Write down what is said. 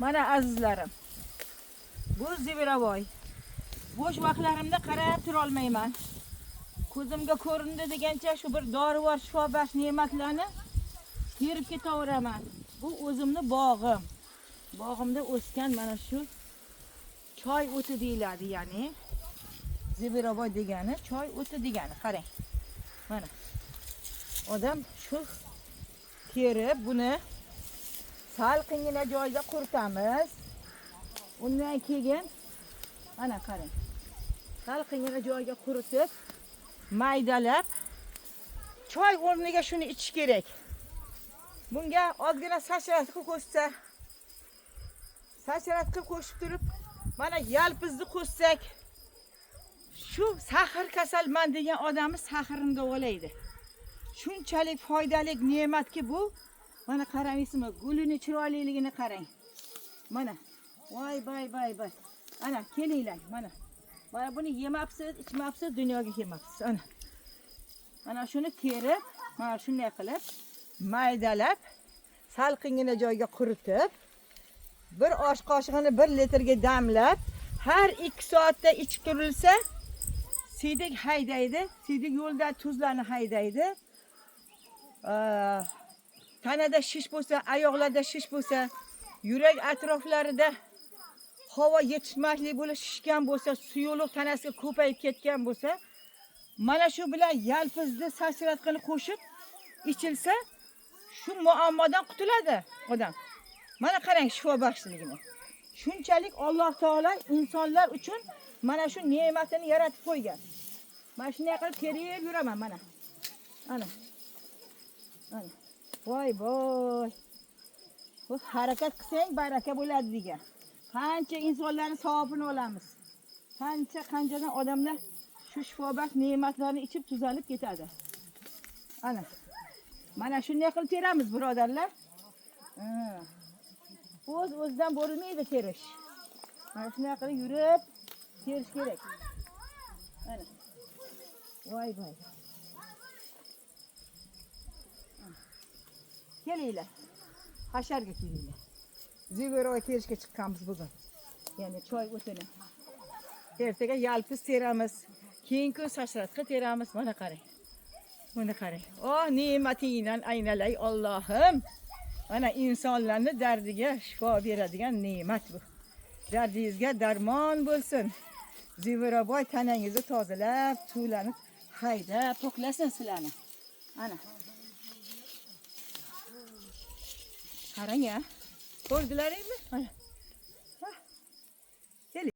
Mana azizlarim, bu Zeveravoy. Bo'sh vaqtlarimda qarab tura olmayman. Ko'zimga ko'rindi degancha shu bir dorivor shifobaxsh ne'matlarni terib ketaveraman. Bu o'zimni bog'im. Bog'imda o'sgan mana shu choy o'ti deyiladi, ya'ni Zeveravoy degani choy o'ti degani. Qarang. Mana. Odam shu terib buni salqingina joyda quritamiz. Undan keyin mana qarang. Salqingina joyga quritib, maydalab choy o'rniga shuni ichish kerak. Bunga ozgina sachratqi qo'shsa, sachratqi qo'shib turib, mana yalpizni qo'shsak, shu sahr kasalman degan odamni sahrini davolaydi. Shunchalik foydali ne'matki bu. Mana qaraysizmi, gulini chiroyliligini qarang. Mana. Voy voy voy voy. Ana kelinglar, mana. Mana buni yemabsiz, ichmabsiz, dunyoga kelmabsiz. Ana. Mana shuni terib, mana shunday qilib maydalab, salqingina joyga quritib, bir osh qoshig'ini 1 litrga damlab, har 2 soatda ichib turilsa, siydik haydaydi, siydik yo'lda tuzlarni haydaydi. Tanada shish bo'lsa, oyoqlarda shish bo'lsa, yurak atroflarida havo yetishmaslik bo'lib shishgan bo'lsa, suyuqlik tanasiga ko'payib ketgan bo'lsa, mana shu bilan yalpizni sachratqini qo'shib ichilsa, shu muammodan qutuladi odam. Mana qarang shifobaxshligini. Shunchalik Alloh taolo insonlar uchun mana shu ne'matini yaratib qo'ygan. Mana shunday qilib terib yuraman mana. Ana. Ana. Voy voy. Bu harakat qilsang baraka bo'ladi degan. Qancha insonlarning savobini olamiz. Qancha qanchadan odamlar shu shifobaxsh ne'matlarni ichib tuzalib ketadi. Ana. Mana shunday qilib teramiz, birodarlar. O'z o'zidan bo'lmaydi terish. Mana shunday qilib yurib terish kerak. Ana. Voy voy. Kelinglar. Hasharga kelinglar. Zeveroy terishga chiqqanmiz bugun. Ya'ni choy o'tini. Ertaga yalpiz teramiz. Keyingi kun sachratqi teramiz. Mana qarang. Buni qarang. Oh, ne'matingdan aynalay Allohim. Mana insonlarni dardiga shifo beradigan ne'mat bu. Dardingizga darmon bo'lsin. Zeveroboy tanangizni tozalab, suvlanib, haydab, poklasin sizlarni. Ana. Qarang a. Ko'rdilaringmi? Mana.